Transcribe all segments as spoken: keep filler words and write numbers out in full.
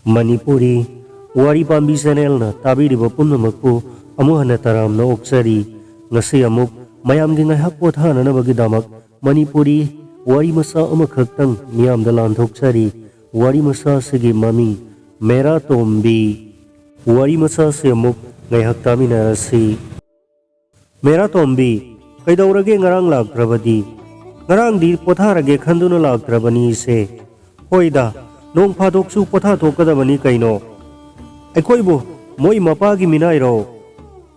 ꯃꯅꯤꯄꯨꯔꯤ ꯋꯥꯔꯤ ꯄꯥꯝꯕꯤ ꯆꯦꯅꯦꯜꯅ ꯇꯥꯕꯤꯔꯤꯕ ꯄꯨꯝꯅꯃꯛꯄꯨ ꯑꯃꯨꯛ ꯍꯟꯅ ꯇꯔꯥꯝꯅ ꯑꯣꯛꯆꯔꯤ꯫ ꯉꯁꯤ ꯑꯃꯨꯛ ꯃꯌꯥꯝꯒꯤ ꯉꯥꯏꯍꯥꯛ ꯄꯣꯊꯥꯅꯅꯕꯒꯤꯗꯃꯛ ꯃꯅꯤꯄꯨꯔꯤ ꯋꯥꯔꯤ ꯃꯆꯥ ꯑꯃꯈꯛꯇꯪ ꯃꯤꯌꯥꯝꯗ ꯂꯥꯟꯊꯣꯛꯆꯔꯤ꯫ ꯋꯥꯔꯤ ꯃꯆꯥ ꯑꯁꯤꯒꯤ ꯃꯃꯤꯡ ꯃꯦꯔꯥ ꯇꯣꯝꯕꯤ꯫ ꯋꯥꯔꯤ ꯃꯆꯥ ꯑꯁꯤ ꯑꯃꯨꯛ ꯉꯥꯏꯍꯥꯛ ꯇꯥꯃꯤꯟꯅꯔꯁꯤ꯫ ꯃꯦꯔꯥ ꯇꯣꯝꯕꯤ, ꯀꯩꯗꯧꯔꯒꯦ ꯉꯔꯥꯡ ꯂꯥꯛꯇ꯭ꯔꯕꯗꯤ? ꯉꯔꯥꯡꯗꯤ ꯄꯣꯊꯥꯔꯒꯦ ꯈꯟꯗꯨꯅ ꯂꯥꯛꯇ꯭ꯔꯕꯅꯤ ꯏꯆꯦ꯫ ꯍꯣꯏꯗ, ꯅꯣꯡ ꯐꯥꯗꯣꯛꯁꯨ ꯄꯣꯊꯥꯊꯣꯛꯀꯗꯕꯅꯤ ꯀꯩꯅꯣ꯫ ꯑꯩꯈꯣꯏꯕꯨ ꯃꯣꯏ ꯃꯄꯥꯒꯤ ꯃꯤꯅꯥꯏꯔꯣ?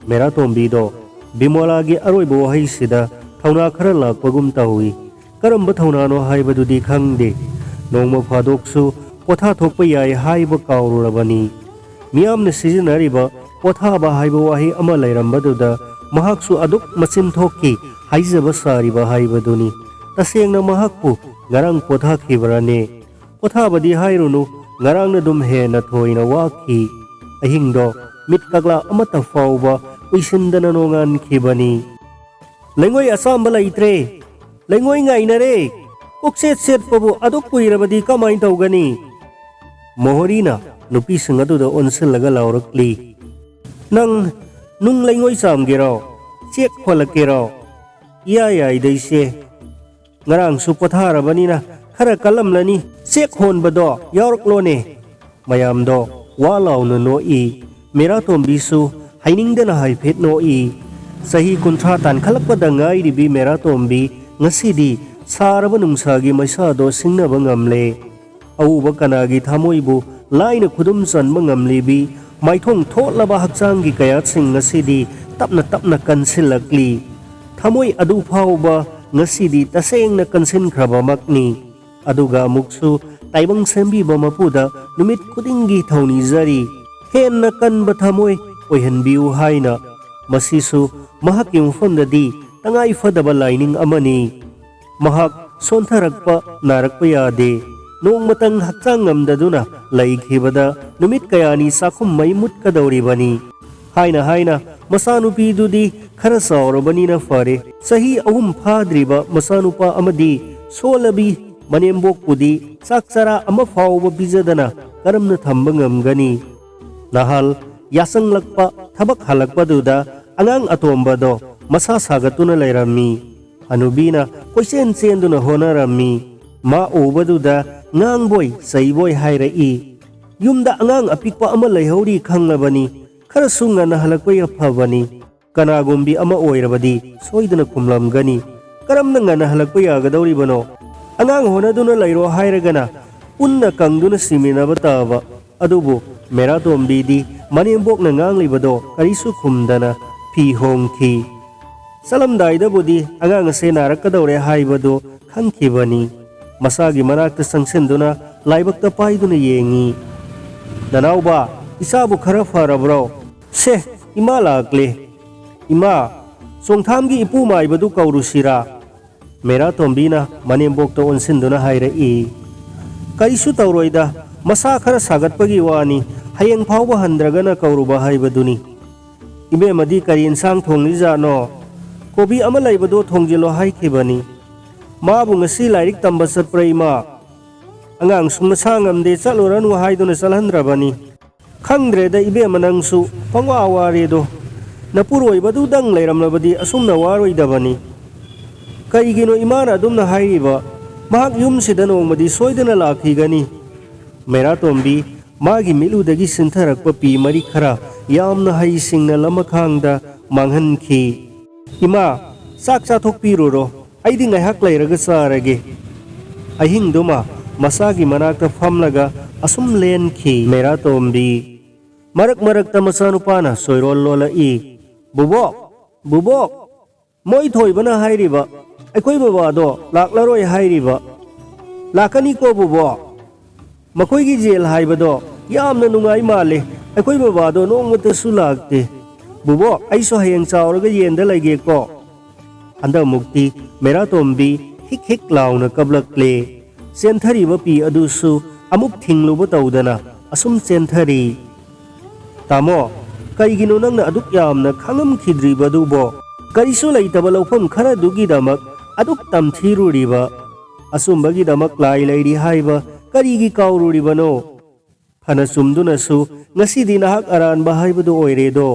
ꯃꯦꯔꯥ ꯇꯣꯝꯕꯤꯗꯣ ꯕꯤꯃꯣꯂꯥꯒꯤ ꯑꯔꯣꯏꯕ ꯋꯥꯍꯩꯁꯤꯗ ꯊꯧꯅꯥ ꯈꯔ ꯂꯥꯛꯄꯒꯨꯝ ꯇꯧꯏ꯫ ꯀꯔꯝꯕ ꯊꯧꯅꯥꯅꯣ ꯍꯥꯏꯕꯗꯨꯗꯤ ꯈꯪꯗꯦ꯫ ꯅꯣꯡꯃ ꯐꯥꯗꯣꯛꯁꯨ ꯄꯣꯊꯥꯊꯣꯛꯄ ꯌꯥꯏ ꯍꯥꯏꯕ ꯀꯥꯎꯔꯨꯔꯕꯅꯤ꯫ ꯃꯤꯌꯥꯝꯅ ꯁꯤꯖꯤꯟꯅꯔꯤꯕ ꯄꯣꯊꯥꯕ ꯍꯥꯏꯕ ꯋꯥꯍꯩ ꯑꯃ ꯂꯩꯔꯝꯕꯗꯨꯗ ꯃꯍꯥꯛꯁꯨ ꯑꯗꯨꯛ ꯃꯆꯤꯟ ꯊꯣꯛꯈꯤ ꯍꯥꯏꯖꯕ ꯁꯥꯔꯤꯕ ꯍꯥꯏꯕꯗꯨꯅꯤ꯫ ꯇꯁꯦꯡꯅ ꯃꯍꯥꯛꯄꯨ ꯉꯔꯥꯡ ꯄꯣꯊꯥꯈꯤꯕ꯭ꯔꯥꯅꯦ? ꯄꯣꯊꯥꯕꯗꯤ ꯍꯥꯏꯔꯨꯅꯨ, ꯉꯔꯥꯡꯅ ꯑꯗꯨꯝ ꯍꯦꯟꯅ ꯊꯣꯏꯅ ꯋꯥꯈꯤ꯫ ꯑꯍꯤꯡꯗꯣ ꯃꯤꯠ ꯀꯛꯂꯥ ꯑꯃꯠꯇ ꯐꯥꯎꯕ ꯎꯏꯁꯤꯟꯗꯅ ꯅꯣꯡꯉꯥꯟꯈꯤꯕꯅꯤ꯫ ꯂꯩꯉꯣꯏ ꯑꯆꯥꯝꯕ ꯂꯩꯇ꯭ꯔꯦ, ꯂꯩꯉꯣꯏ ꯉꯥꯏꯅꯔꯦ, ꯀꯣꯛꯆꯦꯠ ꯆꯦꯠꯄꯕꯨ ꯑꯗꯨꯛ ꯀꯨꯏꯔꯕꯗꯤ ꯀꯃꯥꯏ ꯇꯧꯒꯅꯤ? ꯃꯣꯍꯣꯔꯤꯅ ꯅꯨꯄꯤꯁꯤꯡ ꯑꯗꯨꯗ ꯑꯣꯟꯁꯤꯜꯂꯒ ꯂꯥꯎꯔꯛꯂꯤ꯫ ꯅꯪ ꯅꯨꯡ ꯂꯩꯉꯣꯏ ꯆꯥꯝꯒꯦꯔꯣ? ꯆꯦꯛ ꯍꯣꯜꯂꯛꯀꯦꯔꯣ? ꯏꯌꯥ ꯌꯥꯏꯗ ꯏꯆꯦ꯫ ꯉꯔꯥꯡꯁꯨ ꯄꯣꯊꯥꯔꯕꯅꯤꯅ ꯈꯔ ꯀꯜꯂꯝꯂꯅꯤ꯫ ꯆꯦꯛ ꯍꯣꯟꯕꯗꯣ ꯌꯥꯎꯔꯛꯂꯣꯅꯦ꯫ ꯃꯌꯥꯝꯗꯣ ꯋꯥ ꯂꯥꯎꯅ ꯅꯣꯛꯏ꯫ ꯃꯦꯔꯥꯇꯣꯝꯕꯤꯁꯨ ꯍꯩꯅꯤꯡꯗꯅ ꯍꯥꯏꯐꯦꯠ ꯅꯣꯛꯏ꯫ ꯆꯍꯤ ꯀꯨꯟꯊ꯭ꯔꯥ ꯇꯥꯟꯈꯠꯂꯛꯄꯗ ꯉꯥꯏꯔꯤꯕꯤ ꯃꯦꯔꯥꯇꯣꯝꯕꯤ ꯉꯁꯤꯗꯤ ꯁꯥꯔꯕ ꯅꯨꯡꯁꯥꯒꯤ ꯃꯩꯁꯥꯗꯣ ꯁꯤꯡꯅꯕ ꯉꯝꯂꯦ꯫ ꯑꯎꯕ ꯀꯅꯥꯒꯤ ꯊꯃꯣꯏꯕꯨ ꯂꯥꯏꯅ ꯈꯨꯗꯨꯝ ꯆꯟꯕ ꯉꯝꯂꯤꯕꯤ ꯃꯥꯏꯊꯣꯡ ꯊꯣꯠꯂꯕ ꯍꯛꯆꯥꯡꯒꯤ ꯀꯌꯥꯠꯁꯤꯡ ꯉꯁꯤꯗꯤ ꯇꯞꯅ ꯇꯞꯅ ꯀꯟꯁꯤꯜꯂꯛꯂꯤ꯫ ꯊꯃꯣꯏ ꯑꯗꯨ ꯐꯥꯎꯕ ꯉꯁꯤꯗꯤ ꯇꯁꯦꯡꯅ ꯀꯟꯁꯤꯟꯈ꯭ꯔꯕꯃꯛꯅꯤ꯫ ꯑꯗꯨꯒ ꯑꯃꯨꯛꯁꯨ ꯇꯥꯏꯕꯪ ꯁꯦꯝꯕꯤꯕ ꯃꯄꯨꯗ ꯅꯨꯃꯤꯠ ꯈꯨꯗꯤꯡꯒꯤ ꯊꯧꯅꯤꯖꯔꯤ꯫ ꯍꯦꯟꯅ ꯀꯟꯕ ꯊꯃꯣꯏ ꯑꯣꯏꯍꯟꯕꯤꯌꯨ ꯍꯥꯏꯅ꯫ ꯃꯁꯤꯁꯨ ꯃꯍꯥꯛꯀꯤ ꯃꯐꯝꯗꯗꯤ ꯇꯉꯥꯏ ꯐꯗꯕ ꯂꯥꯏꯅꯤꯡ ꯑꯃꯅꯤ꯫ ꯃꯍꯥꯛ ꯁꯣꯟꯊꯔꯛꯄ, ꯅꯥꯔꯛꯄ ꯌꯥꯗꯦ꯫ ꯅꯣꯡꯃꯇꯪ ꯍꯛꯆꯥꯡ ꯉꯝꯗꯗꯨꯅ ꯂꯩꯈꯤꯕꯗ ꯅꯨꯃꯤꯠ ꯀꯌꯥꯅꯤ ꯆꯥꯛꯈꯨꯝ ꯃꯩ ꯃꯨꯠꯀꯗꯧꯔꯤꯕꯅꯤ꯫ ꯍꯥꯏꯅ ꯍꯥꯏꯅ ꯃꯆꯥꯅꯨꯄꯤꯗꯨꯗꯤ ꯈꯔ ꯆꯥꯎꯔꯕꯅꯤꯅ ꯐꯔꯦ꯫ ꯆꯍꯤ ꯑꯍꯨꯝ ꯐꯥꯗ꯭ꯔꯤꯕ ꯃꯆꯥꯅꯨꯄꯥ ꯑꯃꯗꯤ ꯁꯣꯜꯂꯕꯤ ꯃꯅꯦꯝꯕꯣꯛꯄꯨꯗꯤ ꯆꯥꯛ ꯆꯔꯥ ꯑꯃ ꯐꯥꯎꯕ ꯄꯤꯖꯗꯅ ꯀꯔꯝꯅ ꯊꯝꯕ ꯉꯝꯒꯅꯤ? ꯅꯍꯥꯜ ꯌꯥꯆꯪꯂꯛꯄ ꯊꯕꯛ ꯍꯜꯂꯛꯄꯗꯨꯗ ꯑꯉꯥꯡ ꯑꯇꯣꯝꯕꯗꯣ ꯃꯁꯥ ꯁꯥꯒꯠꯇꯨꯅ ꯂꯩꯔꯝꯃꯤ꯫ ꯍꯅꯨꯕꯤꯅ ꯀꯣꯏꯆꯦꯟ ꯆꯦꯟꯗꯨꯅ ꯍꯣꯠꯅꯔꯝꯃꯤ꯫ ꯃꯥ ꯎꯕꯗꯨꯗ ꯉꯥꯡꯕꯣꯏ ꯆꯩꯕꯣꯏ ꯍꯥꯏꯔꯛꯏ, "ꯌꯨꯝꯗ ꯑꯉꯥꯡ ꯑꯄꯤꯛꯄ ꯑꯃ ꯂꯩꯍꯧꯔꯤ ꯈꯪꯂꯕꯅꯤ, ꯈꯔꯁꯨ ꯉꯟꯅ ꯍꯜꯂꯛꯄ ꯌꯥ ꯐꯕꯅꯤ꯫ ꯀꯅꯥꯒꯨꯝꯕꯤ ꯑꯃ ꯑꯣꯏꯔꯕꯗꯤ ꯁꯣꯏꯗꯅ ꯈꯨꯝꯂꯝꯒꯅꯤ꯫ ꯀꯔꯝꯅ ꯉꯟꯅ ꯍꯜꯂꯛꯄ ꯌꯥꯒꯗꯧꯔꯤꯕꯅꯣ? ꯑꯉꯥꯡ ꯍꯣꯠꯅꯗꯨꯅ ꯂꯩꯔꯣ ꯍꯥꯏꯔꯒꯅ ꯄꯨꯟꯅ ꯀꯪꯗꯨꯅ ꯁꯤꯃꯤꯟꯅꯕ ꯇꯥꯕ"꯫ ꯑꯗꯨꯕꯨ ꯃꯦꯔꯥꯇꯣꯝꯕꯤꯗꯤ ꯃꯅꯦꯝꯕꯣꯛꯅ ꯉꯥꯡꯂꯤꯕꯗꯣ ꯀꯔꯤꯁꯨ ꯈꯨꯝꯗꯅ ꯐꯤ ꯍꯣꯡꯈꯤ꯫ ꯆꯠꯂꯝꯗꯥꯏꯗꯕꯨꯗꯤ ꯑꯉꯥꯡ ꯑꯁꯦ ꯅꯥꯔꯛꯀꯗꯧꯔꯦ ꯍꯥꯏꯕꯗꯨ ꯈꯪꯈꯤꯕꯅꯤ꯫ ꯃꯁꯥꯒꯤ ꯃꯅꯥꯛꯇ ꯆꯪꯁꯤꯟꯗꯨꯅ ꯂꯥꯏꯕꯛꯇ ꯄꯥꯏꯗꯨꯅ ꯌꯦꯡꯉꯤ꯫ "ꯅꯅꯥꯎꯕ, ꯏꯆꯥꯕꯨ ꯈꯔ ꯐꯔꯕ꯭ꯔꯣ?" "ꯁꯦ, ꯏꯃꯥ ꯂꯥꯛꯂꯦ꯫ ꯏꯃꯥ, ꯆꯣꯡꯊꯥꯝꯒꯤ ꯏꯄꯨ ꯃꯥꯏꯕꯗꯨ ꯀꯧꯔꯨꯁꯤꯔꯥ?" ꯃꯦꯔꯥꯇꯣꯝꯕꯤꯅ ꯃꯅꯦꯝꯕꯣꯛꯇ ꯑꯣꯟꯁꯤꯟꯗꯨꯅ ꯍꯥꯏꯔꯛꯏ꯫ "ꯀꯔꯤꯁꯨ ꯇꯧꯔꯣꯏꯗ, ꯃꯁꯥ ꯈꯔ ꯁꯥꯒꯠꯄꯒꯤ ꯋꯥꯅꯤ, ꯍꯌꯦꯡ ꯐꯥꯎꯕ ꯍꯟꯗ꯭ꯔꯒꯅ ꯀꯧꯔꯨꯕ ꯍꯥꯏꯕꯗꯨꯅꯤ꯫ ꯏꯕꯦꯝꯃꯗꯤ ꯀꯔꯤ ꯏꯟꯁꯥꯡ ꯊꯣꯡꯂꯤꯖꯥꯠꯅꯣ? ꯀꯣꯕꯤ ꯑꯃ ꯂꯩꯕꯗꯣ ꯊꯣꯡꯖꯤꯜꯂꯣ ꯍꯥꯏꯈꯤꯕꯅꯤ꯫ ꯃꯥꯕꯨ ꯉꯁꯤ ꯂꯥꯏꯔꯤꯛ ꯇꯝꯕ ꯆꯠꯄ꯭ꯔꯥ ꯏꯃꯥ? ꯑꯉꯥꯡꯁꯨ ꯃꯁꯥ ꯉꯝꯗꯦ, ꯆꯠꯂꯨꯔꯅꯨ ꯍꯥꯏꯗꯨꯅ ꯆꯠꯍꯟꯗ꯭ꯔꯕꯅꯤ꯫ ꯈꯪꯗ꯭ꯔꯦꯗ ꯏꯕꯦꯝꯃ, ꯅꯪꯁꯨ ꯄꯪꯋꯥ ꯋꯥꯔꯦꯗꯣ꯫ ꯅꯄꯨꯔꯣꯏꯕꯗꯨꯗꯪ ꯂꯩꯔꯝꯂꯕꯗꯤ ꯑꯁꯨꯝꯅ ꯋꯥꯔꯣꯏꯗꯕꯅꯤ꯫ ꯀꯔꯤꯒꯤꯅꯣ ꯏꯃꯥꯅ ꯑꯗꯨꯝꯅ ꯍꯥꯏꯔꯤꯕ? ꯃꯍꯥꯛ ꯌꯨꯝꯁꯤꯗ ꯅꯣꯡꯃꯗꯤ ꯁꯣꯏꯗꯅ ꯂꯥꯛꯈꯤꯒꯅꯤ꯫" ꯃꯦꯔꯥꯇꯣꯝꯕꯤ ꯃꯥꯒꯤ ꯃꯤꯠꯂꯨꯗꯒꯤ ꯁꯤꯟꯊꯔꯛꯄ ꯄꯤ ꯃꯔꯤ ꯈꯔ ꯌꯥꯝꯅ ꯍꯩꯁꯤꯡꯅ ꯂꯃꯈꯥꯡꯗ ꯃꯥꯡꯍꯟꯈꯤ꯫ "ꯏꯃꯥ, ꯆꯥꯛ ꯆꯥꯊꯣꯛꯄꯤꯔꯨꯔꯣ, ꯑꯩꯗꯤ ꯉꯥꯏꯍꯥꯛ ꯂꯩꯔꯒ ꯆꯥꯔꯒꯦ꯫" ꯑꯍꯤꯡꯗꯨꯃ ꯃꯆꯥꯒꯤ ꯃꯅꯥꯛꯇ ꯐꯝꯂꯒ ꯑꯁꯨꯝ ꯂꯦꯟꯈꯤ ꯃꯦꯔꯥꯇꯣꯝꯕꯤ꯫ ꯃꯔꯛ ꯃꯔꯛꯇ ꯃꯆꯥꯅꯨꯄꯥꯅ ꯁꯣꯏꯔꯣꯜ ꯂꯣꯜꯂꯛꯏ, "ꯕꯨꯕꯣꯛ, ꯕꯨꯕꯣꯛ, ꯃꯣꯏ ꯊꯣꯏꯕꯅ ꯍꯥꯏꯔꯤꯕ, ꯑꯩꯈꯣꯏ ꯕꯕꯥꯗꯣ ꯂꯥꯛꯂꯔꯣꯏ ꯍꯥꯏꯔꯤꯕ꯫ ꯂꯥꯛꯀꯅꯤꯀꯣ ꯕꯨꯕꯣꯛ? ꯃꯈꯣꯏꯒꯤ ꯖꯦꯜ ꯍꯥꯏꯕꯗꯣ ꯌꯥꯝꯅ ꯅꯨꯡꯉꯥꯏ ꯃꯥꯜꯂꯦ꯫ ꯑꯩꯈꯣꯏ ꯕꯕꯥꯗꯣ ꯅꯣꯡꯃꯇꯁꯨ ꯂꯥꯛꯇꯦ꯫ ꯕꯨꯕꯣꯛ, ꯑꯩꯁꯨ ꯍꯌꯦꯡ ꯆꯥꯎꯔꯒ ꯌꯦꯟꯗ ꯂꯩꯒꯦꯀꯣ꯫" ꯍꯟꯗꯛꯃꯨꯛꯇꯤ ꯃꯦꯔꯥꯇꯣꯝꯕꯤ ꯍꯤꯛ ꯍꯤꯛ ꯂꯥꯎꯅ ꯀꯞꯂꯛꯂꯦ꯫ ꯆꯦꯟꯊꯔꯤꯕ ꯄꯤ ꯑꯗꯨꯁꯨ ꯑꯃꯨꯛ ꯊꯤꯡꯂꯨꯕ ꯇꯧꯗꯅ ꯑꯁꯨꯝ ꯆꯦꯟꯊꯔꯤ꯫ "ꯇꯥꯃꯣ, ꯀꯩꯒꯤꯅꯣ ꯅꯪꯅ ꯑꯗꯨꯛ ꯌꯥꯝꯅ ꯈꯥꯡꯉꯝꯈꯤꯗ꯭ꯔꯤꯕꯗꯨꯕꯣ? ꯀꯔꯤꯁꯨ ꯂꯩꯇꯕ ꯂꯧꯐꯝ ꯈꯔꯗꯨꯒꯤꯗꯃꯛ ꯑꯗꯨꯛ ꯇꯝꯊꯤꯔꯨꯔꯤꯕ? ꯑꯆꯨꯝꯕꯒꯤꯗꯃꯛ ꯂꯥꯏ ꯂꯩꯔꯤ ꯍꯥꯏꯕ ꯀꯔꯤꯒꯤ ꯀꯥꯎꯔꯨꯔꯤꯕꯅꯣ?" ꯐꯅ ꯆꯨꯝꯗꯨꯅꯁꯨ ꯉꯁꯤꯗꯤ ꯅꯍꯥꯛ ꯑꯔꯥꯟꯕ ꯍꯥꯏꯕꯗꯨ ꯑꯣꯏꯔꯦꯗꯣ꯫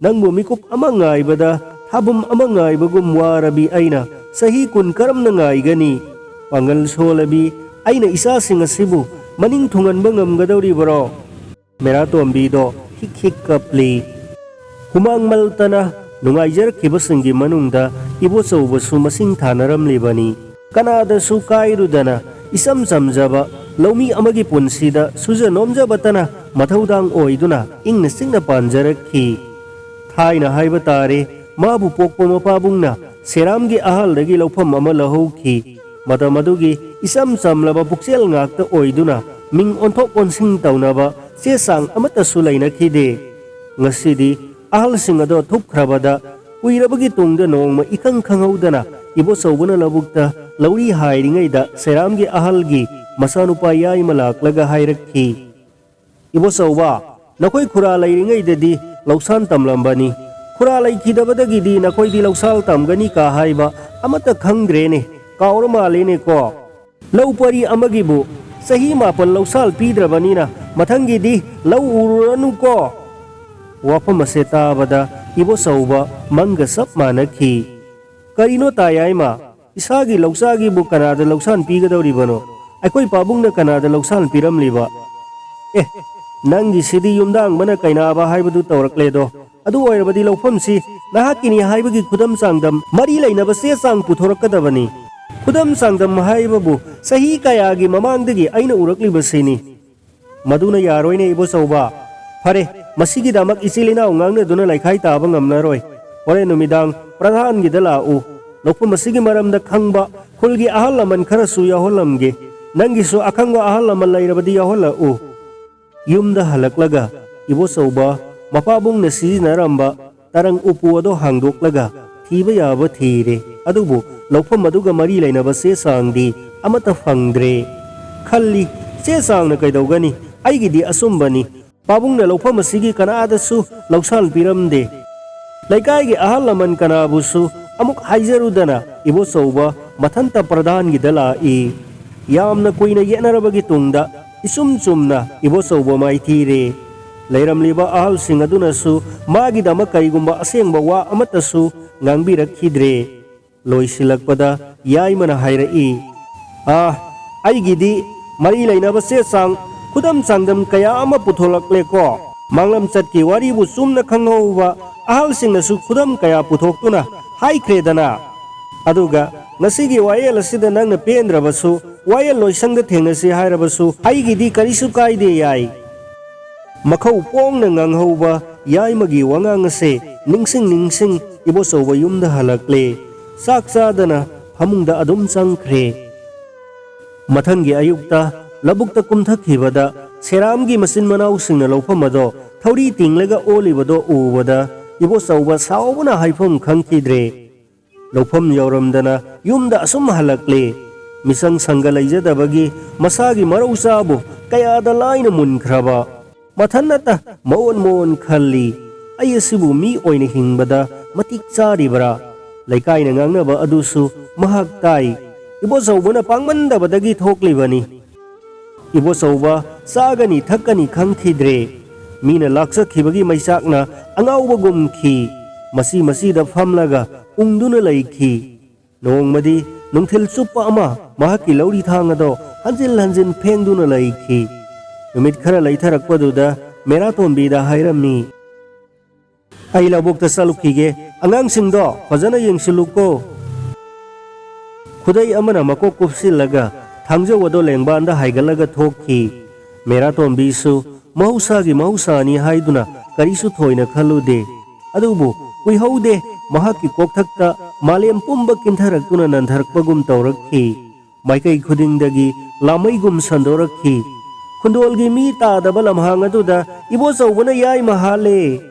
ꯅꯪꯕꯨ ꯃꯤꯀꯨꯞ ꯑꯃ ꯉꯥꯏꯕꯗ ꯊꯥꯕꯨꯝ ꯑꯃ ꯉꯥꯏꯕꯒꯨꯝ ꯋꯥꯔꯕꯤ ꯑꯩꯅ ꯆꯍꯤ ꯀꯨꯟ ꯀꯔꯝꯅ ꯉꯥꯏꯒꯅꯤ? ꯄꯥꯡꯒꯜ ꯁꯣꯜꯂꯕꯤ ꯑꯩꯅ ꯏꯆꯥꯁꯤꯡ ꯑꯁꯤꯕꯨ ꯃꯅꯤꯡ ꯊꯨꯡꯍꯟꯕ ꯉꯝꯒꯗꯧꯔꯤꯕꯔꯣ? ꯃꯦꯔꯥꯇꯣꯝꯕꯤꯗꯣ ꯍꯤꯛ ꯍꯤꯛ ꯀꯞꯂꯤ꯫ ꯍꯨꯃꯥꯡ ꯃꯜꯇꯅ ꯅꯨꯡꯉꯥꯏꯖꯔꯛꯈꯤꯕꯁꯤꯡꯒꯤ ꯃꯅꯨꯡꯗ ꯏꯕꯣꯆꯧꯕꯁꯨ ꯃꯁꯤꯡ ꯊꯥꯅꯔꯝꯂꯤꯕꯅꯤ꯫ ꯀꯅꯥꯗꯁꯨ ꯀꯥꯏꯔꯨꯗꯅ ꯏꯆꯝ ꯆꯝꯖꯕ ꯂꯧꯃꯤ ꯑꯃꯒꯤ ꯄꯨꯟꯁꯤꯗ ꯁꯨꯖ ꯅꯣꯝꯖꯕꯇꯅ ꯃꯊꯧꯗꯥꯡ ꯑꯣꯏꯗꯨꯅ ꯏꯪꯅ ꯆꯤꯛꯅ ꯄꯥꯟꯖꯔꯛꯈꯤ꯫ ꯊꯥꯏꯅ ꯍꯥꯏꯕ ꯇꯥꯔꯦ, ꯃꯥꯕꯨ ꯄꯣꯛꯄ ꯃꯄꯥꯕꯨꯡꯅ ꯁꯦꯔꯥꯝꯒꯤ ꯑꯍꯜꯗꯒꯤ ꯂꯧꯐꯝ ꯑꯃ ꯂꯧꯍꯧꯈꯤ꯫ ꯃꯇꯝ ꯑꯗꯨꯒꯤ ꯏꯆꯝ ꯆꯝꯂꯕ ꯄꯨꯛꯆꯦꯜ ꯉꯥꯛꯇ ꯑꯣꯏꯗꯨꯅ ꯃꯤꯡ ꯑꯣꯟꯊꯣꯛ ꯑꯣꯟꯁꯤꯟ ꯇꯧꯅꯕ ꯆꯦ ꯆꯥꯡ ꯑꯃꯠꯇꯁꯨ ꯂꯩꯅꯈꯤꯗꯦ꯫ ꯉꯁꯤꯗꯤ ꯑꯍꯜꯁꯤꯡ ꯑꯗꯣ ꯊꯨꯞꯈ꯭ꯔꯕꯗ ꯀꯨꯏꯔꯕꯒꯤ ꯇꯨꯡꯗ ꯅꯣꯡꯃ ꯏꯈꯪ ꯈꯪꯍꯧꯗꯅ ꯏꯕꯣꯆꯧꯕꯅ ꯂꯧꯕꯨꯛꯇ ꯂꯧꯔꯤ ꯍꯥꯏꯔꯤꯉꯩꯗ ꯁꯦꯔꯥꯝꯒꯤ ꯑꯍꯜꯒꯤ ꯃꯆꯥꯅꯨꯄꯥ ꯌꯥꯏꯃ ꯂꯥꯛꯂꯒ ꯍꯥꯏꯔꯛꯈꯤ, "ꯏꯕꯣꯆꯧꯕ, ꯅꯈꯣꯏ ꯈꯨꯔꯥ ꯂꯩꯔꯤꯉꯩꯗꯗꯤ ꯂꯧꯁꯥꯟ ꯇꯝꯂꯝꯕꯅꯤ꯫ ꯈꯨꯔꯥ ꯂꯩꯈꯤꯗꯕꯗꯒꯤꯗꯤ ꯅꯈꯣꯏꯗꯤ ꯂꯧꯁꯥꯜ ꯇꯝꯒꯅꯤ ꯀꯥ ꯍꯥꯏꯕ ꯑꯃꯠꯇ ꯈꯪꯗ꯭ꯔꯦꯅꯦ, ꯀꯥꯎꯔ ꯃꯥꯜꯂꯦꯅꯦꯀꯣ꯫ ꯂꯧ ꯄꯔꯤ ꯑꯃꯒꯤꯕꯨ ꯆꯍꯤ ꯃꯥꯄꯜ ꯂꯧꯁꯥꯜ ꯄꯤꯗ꯭ꯔꯕꯅꯤꯅ ꯃꯊꯪꯒꯤꯗꯤ ꯂꯧ ꯎꯔꯨꯔꯅꯨꯀꯣ"꯫ ꯋꯥꯐꯝ ꯑꯁꯦ ꯇꯥꯕꯗ ꯏꯕꯣꯆꯧꯕ ꯃꯪꯒ ꯆꯞ ꯃꯥꯟꯅꯈꯤ꯫ "ꯀꯔꯤꯅꯣ ꯇꯥ ꯌꯥꯏꯃ, ꯏꯁꯥꯒꯤ ꯂꯧꯆꯥꯒꯤꯕꯨ ꯀꯅꯥꯗ ꯂꯧꯁꯥꯟ ꯄꯤꯒꯗꯧꯔꯤꯕꯅꯣ? ꯑꯩꯈꯣꯏ ꯄꯥꯕꯨꯡꯅ ꯀꯅꯥꯗ ꯂꯧꯁꯥꯟ ꯄꯤꯔꯝꯂꯤꯕ? ꯑꯦ, ꯅꯪꯒꯤꯁꯤꯗꯤ ꯌꯨꯝꯗꯥꯡꯕꯅ ꯀꯩꯅꯥꯕ ꯍꯥꯏꯕꯗꯨ ꯇꯧꯔꯛꯂꯦꯗꯣ꯫ ꯑꯗꯨ ꯑꯣꯏꯔꯕꯗꯤ ꯂꯧꯐꯝꯁꯤ ꯅꯍꯥꯛꯀꯤꯅꯤ ꯍꯥꯏꯕꯒꯤ ꯈꯨꯗꯝ ꯆꯥꯡꯗꯝ ꯃꯔꯤ ꯂꯩꯅꯕ ꯆꯦ ꯆꯥꯡ ꯄꯨꯊꯣꯔꯛꯀꯗꯕꯅꯤ꯫ ꯈꯨꯗꯝ ꯆꯥꯡꯗꯝ ꯍꯥꯏꯕꯕꯨ ꯆꯍꯤ ꯀꯌꯥꯒꯤ ꯃꯃꯥꯡꯗꯒꯤ ꯑꯩꯅ ꯎꯔꯛꯂꯤꯕꯁꯤꯅꯤ꯫ ꯃꯗꯨꯅ ꯌꯥꯔꯣꯏꯅꯦ ꯏꯕꯣꯆꯧꯕ꯫ ꯐꯔꯦ, ꯃꯁꯤꯒꯤꯗꯃꯛ ꯏꯆꯤꯜ ꯏꯅꯥꯎ ꯉꯥꯡꯅꯗꯨꯅ ꯂꯩꯈꯥꯏ ꯇꯥꯕ ꯉꯝꯂꯔꯣꯏ꯫ ꯍꯣꯔꯦꯟ ꯅꯨꯃꯤꯗꯥꯡ ꯄ꯭ꯔꯙꯥꯟꯒꯤꯗ ꯂꯥꯛꯎ꯫ ꯂꯧꯐꯝ ꯑꯁꯤꯒꯤ ꯃꯔꯝꯗ ꯈꯪꯕ ꯈꯨꯜꯒꯤ ꯑꯍꯜ ꯂꯃꯟ ꯈꯔꯁꯨ ꯌꯥꯎꯍꯜꯂꯝꯒꯦ꯫ ꯅꯪꯒꯤꯁꯨ ꯑꯈꯪꯕ ꯑꯍꯜ ꯂꯃꯟ ꯂꯩꯔꯕꯗꯤ ꯌꯥꯎꯍꯜꯂꯛꯎ꯫ ꯌꯨꯝꯗ ꯍꯜꯂꯛꯂꯒ ꯏꯕꯣꯆꯧꯕ ꯃꯄꯥꯕꯨꯡꯅ ꯁꯤꯖꯤꯟꯅꯔꯝꯕ ꯇꯔꯪ ꯎꯄꯨ ꯑꯗꯨ ꯍꯥꯡꯗꯣꯛꯂꯒ ꯊꯤꯕ ꯌꯥꯕ ꯊꯤꯔꯦ, ꯑꯗꯨꯕꯨ ꯂꯧꯐꯝ ꯑꯗꯨꯒ ꯃꯔꯤ ꯂꯩꯅꯕ ꯆꯦ ꯆꯥꯡꯗꯤ ꯑꯃꯠꯇ ꯐꯪꯗ꯭ꯔꯦ꯫ ꯈꯜꯂꯤ, "ꯆꯦ ꯆꯥꯡꯅ ꯀꯩꯗꯧꯒꯅꯤ? ꯑꯩꯒꯤꯗꯤ ꯑꯆꯨꯝꯕꯅꯤ꯫ ꯄꯥꯕꯨꯡꯅ ꯂꯧꯐꯝ ꯑꯁꯤꯒꯤ ꯀꯅꯥꯗꯁꯨ ꯂꯧꯁꯥꯟ ꯄꯤꯔꯝꯗꯦ"꯫ ꯂꯩꯀꯥꯏꯒꯤ ꯑꯍꯜ ꯂꯃꯟ ꯀꯅꯥꯕꯨꯁꯨ ꯑꯃꯨꯛ ꯍꯥꯏꯖꯔꯨꯗꯅ ꯏꯕꯣꯆꯧꯕ ꯃꯊꯟꯇ ꯄ꯭ꯔꯙꯥꯟꯒꯤꯗ ꯂꯥꯛꯏ꯫ ꯌꯥꯝꯅ ꯀꯨꯏꯅ ꯌꯦꯠꯅꯔꯕꯒꯤ ꯇꯨꯡꯗ ꯏꯆꯨꯝ ꯆꯨꯝꯅ ꯏꯕꯣꯆꯧꯕ ꯃꯥꯏꯊꯤꯔꯦ꯫ ꯂꯩꯔꯝꯂꯤꯕ ꯑꯍꯜꯁꯤꯡ ꯑꯗꯨꯅꯁꯨ ꯃꯥꯒꯤꯗꯃꯛ ꯀꯔꯤꯒꯨꯝꯕ ꯑꯁꯦꯡꯕ ꯋꯥ ꯑꯃꯠꯇꯁꯨ ꯉꯥꯡꯕꯤꯔꯛꯈꯤꯗ꯭ꯔꯦ꯫ ꯂꯣꯏꯁꯤꯜꯂꯛꯄꯗ ꯌꯥꯏꯃꯅ ꯍꯥꯏꯔꯛꯏ, "ꯑꯥ, ꯑꯩꯒꯤꯗꯤ ꯃꯔꯤ ꯂꯩꯅꯕ ꯆꯦ ꯆꯥꯡ ꯈꯨꯗꯝ ꯆꯥꯡꯗꯝ ꯀꯌꯥ ꯑꯃ ꯄꯨꯊꯣꯛꯂꯛꯂꯦꯀꯣ꯫ ꯃꯥꯡꯂꯝꯆꯠꯀꯤ ꯋꯥꯔꯤꯕꯨ ꯆꯨꯝꯅ ꯈꯪꯍꯧꯕ ꯑꯍꯜꯁꯤꯡꯅꯁꯨ ꯈꯨꯗꯝ ꯀꯌꯥ ꯄꯨꯊꯣꯛꯇꯨꯅ ꯍꯥꯏꯈ꯭ꯔꯦꯗꯅ꯫ ꯑꯗꯨꯒ ꯉꯁꯤꯒꯤ ꯋꯥꯌꯦꯜ ꯑꯁꯤꯗ ꯅꯪꯅ ꯄꯦꯟꯗ꯭ꯔꯕꯁꯨ, ꯋꯥꯌꯦꯜ ꯂꯣꯏꯁꯪꯗ ꯊꯦꯡꯅꯁꯤ ꯍꯥꯏꯔꯕꯁꯨ, ꯑꯩꯒꯤꯗꯤ ꯀꯔꯤꯁꯨ ꯀꯥꯏꯗꯦ ꯌꯥꯏ꯫" ꯃꯈꯧ ꯄꯣꯡꯅ ꯉꯥꯡꯍꯧꯕ ꯌꯥꯏꯃꯒꯤ ꯋꯥꯉꯥꯡ ꯑꯁꯦ ꯅꯤꯡꯁꯤꯡ ꯅꯤꯡꯁꯤꯡ ꯏꯕꯣꯆꯧꯕ ꯌꯨꯝꯗ ꯍꯜꯂꯛꯂꯦ꯫ ꯆꯥꯛ ꯆꯥꯗꯅ ꯐꯃꯨꯡꯗ ꯑꯗꯨꯝ ꯆꯪꯈ꯭ꯔꯦ꯫ ꯃꯊꯪꯒꯤ ꯑꯌꯨꯛꯇ ꯂꯧꯕꯨꯛꯇ ꯀꯨꯝꯊꯈꯤꯕꯗ ꯁꯦꯔꯥꯝꯒꯤ ꯃꯆꯤꯟ ꯃꯅꯥꯎꯁꯤꯡꯅ ꯂꯧꯐꯝ ꯑꯗꯣ ꯊꯧꯔꯤ ꯇꯤꯡꯂꯒ ꯑꯣꯜꯂꯤꯕꯗꯣ ꯎꯕꯗ ꯏꯕꯣꯆꯧꯕ ꯁꯥꯎꯕꯅ ꯍꯥꯏꯐꯝ ꯈꯪꯈꯤꯗ꯭ꯔꯦ꯫ ꯂꯧꯐꯝ ꯌꯧꯔꯝꯗꯅ ꯌꯨꯝꯗ ꯑꯁꯨꯝ ꯍꯜꯂꯛꯂꯦ꯫ ꯃꯤꯆꯪ ꯁꯪꯒ ꯂꯩꯖꯗꯕꯒꯤ ꯃꯁꯥꯒꯤ ꯃꯔꯧ ꯆꯥꯕꯨ ꯀꯌꯥꯗ ꯂꯥꯏꯅ ꯃꯨꯟꯈ꯭ꯔꯕ꯫ ꯃꯊꯟꯅꯇ ꯃꯑꯣꯟ ꯃꯑꯣꯟ ꯈꯜꯂꯤ꯫ "ꯑꯩ ꯑꯁꯤꯕꯨ ꯃꯤ ꯑꯣꯏꯅ ꯍꯤꯡꯕꯗ ꯃꯇꯤꯛ ꯆꯥꯔꯤꯕ꯭ꯔꯥ?" ꯂꯩꯀꯥꯏꯅ ꯉꯥꯡꯅꯕ ꯑꯗꯨꯁꯨ ꯃꯍꯥꯛ ꯇꯥꯏ꯫ ꯏꯕꯣꯆꯧꯕꯅ ꯄꯥꯡꯃꯟꯗꯕꯗꯒꯤ ꯊꯣꯛꯂꯤꯕꯅꯤ꯫ ꯏꯕꯣꯆꯧꯕ ꯆꯥꯒꯅꯤ ꯊꯛꯀꯅꯤ ꯈꯪꯈꯤꯗ꯭ꯔꯦ꯫ ꯃꯤꯅ ꯂꯥꯛꯆꯈꯤꯕꯒꯤ ꯃꯩꯆꯥꯛꯅ ꯑꯉꯥꯎꯕ ꯒꯨꯝꯈꯤ꯫ ꯃꯆꯤ ꯃꯆꯤꯗ ꯐꯝꯂꯒ ꯎꯪꯗꯨꯅ ꯂꯩꯈꯤ꯫ ꯅꯣꯡꯃꯗꯤ ꯅꯨꯡꯊꯤꯜ ꯆꯨꯞꯄ ꯑꯃ ꯃꯍꯥꯛꯀꯤ ꯂꯧꯔꯤ ꯊꯥꯡ ꯑꯗꯣ ꯍꯟꯖꯤꯟ ꯍꯟꯖꯤꯟ ꯐꯦꯡꯗꯨꯅ ꯂꯩꯈꯤ꯫ ꯅꯨꯃꯤꯠ ꯈꯔ ꯂꯩꯊꯔꯛꯄꯗꯨꯗ ꯃꯦꯔꯥꯇꯣꯝꯕꯤꯗ ꯍꯥꯏꯔꯝꯃꯤ, "ꯑꯩ ꯂꯧꯕꯨꯛꯇ ꯆꯠꯂꯨꯈꯤꯒꯦ꯫ ꯑꯉꯥꯡꯁꯤꯡꯗꯣ ꯐꯖꯅ ꯌꯦꯡꯁꯤꯜꯂꯨꯀꯣ꯫" ꯈꯨꯗꯩ ꯑꯃꯅ ꯃꯀꯣꯛ ꯀꯨꯞꯁꯤꯜꯂꯒ ꯊꯥꯡꯖꯧ ꯑꯗꯣ ꯂꯦꯡꯕꯥꯟꯗ ꯍꯥꯏꯒꯠꯂꯒ ꯊꯣꯛꯈꯤ꯫ ꯃꯦꯔꯥꯇꯣꯝꯕꯤꯁꯨ ꯃꯍꯧꯁꯥꯒꯤ ꯃꯍꯧꯁꯥꯅꯤ ꯍꯥꯏꯗꯨꯅ ꯀꯔꯤꯁꯨ ꯊꯣꯏꯅ ꯈꯜꯂꯨꯗꯦ꯫ ꯑꯗꯨꯕꯨ ꯀꯨꯏꯍꯧꯗꯦ, ꯃꯍꯥꯛꯀꯤ ꯀꯣꯛꯊꯛꯇ ꯃꯥꯂꯦꯝ ꯄꯨꯝꯕ ꯀꯤꯟꯊꯔꯛꯇꯨꯅ ꯅꯟꯊꯔꯛꯄꯒꯨꯝ ꯇꯧꯔꯛꯈꯤ꯫ ꯃꯥꯏꯀꯩ ꯈꯨꯗꯤꯡꯗꯒꯤ ꯂꯥꯃꯩꯒꯨꯝ ꯁꯟꯗꯣꯔꯛꯈꯤ꯫ ꯈꯨꯟꯗꯣꯜꯒꯤ ꯃꯤ ꯇꯥꯗꯕ ꯂꯝꯍꯥꯡ ꯑꯗꯨꯗ ꯏꯕꯣꯆꯧꯕꯅ ꯌꯥꯏꯃ ꯍꯥꯠꯂꯦ꯫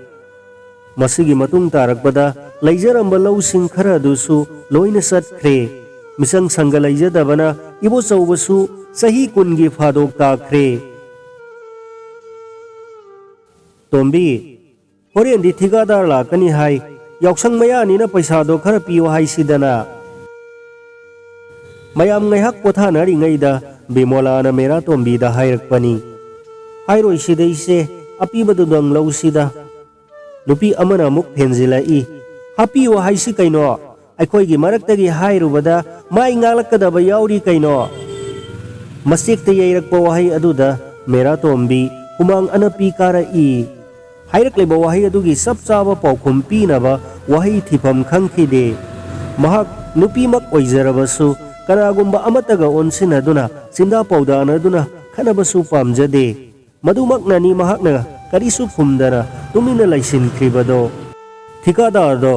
ꯃꯁꯤꯒꯤ ꯃꯇꯨꯡ ꯇꯥꯔꯛꯄꯗ ꯂꯩꯖꯔꯝꯕ ꯂꯧꯁꯤꯡ ꯈꯔ ꯑꯗꯨꯁꯨ ꯂꯣꯏꯅ ꯆꯠꯈ꯭ꯔꯦ꯫ ꯃꯤꯆꯪ ꯁꯪꯒ ꯂꯩꯖꯗꯕꯅ ꯏꯕꯣꯆꯧꯕꯁꯨ ꯆꯍꯤ ꯀꯨꯟꯒꯤ ꯐꯥꯗꯣꯛ ꯇꯥꯈ꯭ꯔꯦ꯫ "ꯇꯣꯝꯕꯤ, ꯍꯣꯔꯦꯟꯗꯤ ꯊꯤꯀꯥꯗꯥꯔ ꯂꯥꯛꯀꯅꯤ ꯍꯥꯏ꯫ ꯌꯥꯎꯁꯪ ꯃꯌꯥꯅꯤꯅ ꯄꯩꯁꯥꯗꯣ ꯈꯔ ꯄꯤꯌꯨ ꯍꯥꯏꯁꯤꯗꯅ꯫" ꯃꯌꯥꯝ ꯉꯥꯏꯍꯥꯛ ꯄꯣꯊꯥꯅꯔꯤꯉꯩꯗ ꯕꯤꯃꯣꯂꯥꯅ ꯃꯦꯔꯥꯇꯣꯝꯕꯤꯗ ꯍꯥꯏꯔꯛꯄꯅꯤ, "ꯍꯥꯏꯔꯣꯏꯁꯤꯗ ꯏꯆꯦ, ꯑꯄꯤꯕꯗꯨꯗꯪ ꯂꯧꯁꯤꯗ"꯫ ꯅꯨꯄꯤ ꯑꯃꯅ ꯑꯃꯨꯛ ꯐꯦꯟꯖꯤꯜꯂꯛꯏ, "ꯍꯥꯞꯄꯤꯌꯨ ꯍꯥꯏꯁꯤ ꯀꯩꯅꯣ? ꯑꯩꯈꯣꯏꯒꯤ ꯃꯔꯛꯇꯒꯤ ꯍꯥꯏꯔꯨꯕꯗ ꯃꯥꯏ ꯉꯥꯡꯂꯛꯀꯗꯕ ꯌꯥꯎꯔꯤ ꯀꯩꯅꯣ?" ꯃꯆꯦꯛꯇ ꯌꯩꯔꯛꯄ ꯋꯥꯍꯩ ꯑꯗꯨꯗ ꯃꯦꯔꯥꯇꯣꯝꯕꯤ ꯍꯨꯃꯥꯡ ꯑꯅꯞꯄꯤ ꯀꯥꯔꯛꯏ꯫ ꯍꯥꯏꯔꯛꯂꯤꯕ ꯋꯥꯍꯩ ꯑꯗꯨꯒꯤ ꯆꯞ ꯆꯥꯕ ꯄꯥꯎꯈꯨꯝ ꯄꯤꯅꯕ ꯋꯥꯍꯩ ꯊꯤꯐꯝ ꯈꯪꯈꯤꯗꯦ꯫ ꯃꯍꯥꯛ ꯅꯨꯄꯤꯃꯛ ꯑꯣꯏꯖꯔꯕꯁꯨ ꯀꯅꯥꯒꯨꯝꯕ ꯑꯃꯠꯇꯒ ꯑꯣꯟꯁꯤꯟꯅꯗꯨꯅ ꯆꯤꯟꯗꯥ ꯄꯥꯎꯗꯥꯅꯗꯨꯅ ꯈꯠꯅꯕꯁꯨ ꯄꯥꯝꯖꯗꯦ꯫ ꯃꯗꯨꯃꯛꯅꯅꯤ ꯃꯍꯥꯛꯅ ꯀꯔꯤꯁꯨ ꯈꯨꯝꯗꯅ ꯇꯨꯃꯤꯟꯅ ꯂꯩꯁꯤꯟꯈ꯭ꯔꯤꯕꯗꯣ꯫ ꯊꯤꯀꯥꯗꯥꯔꯗꯣ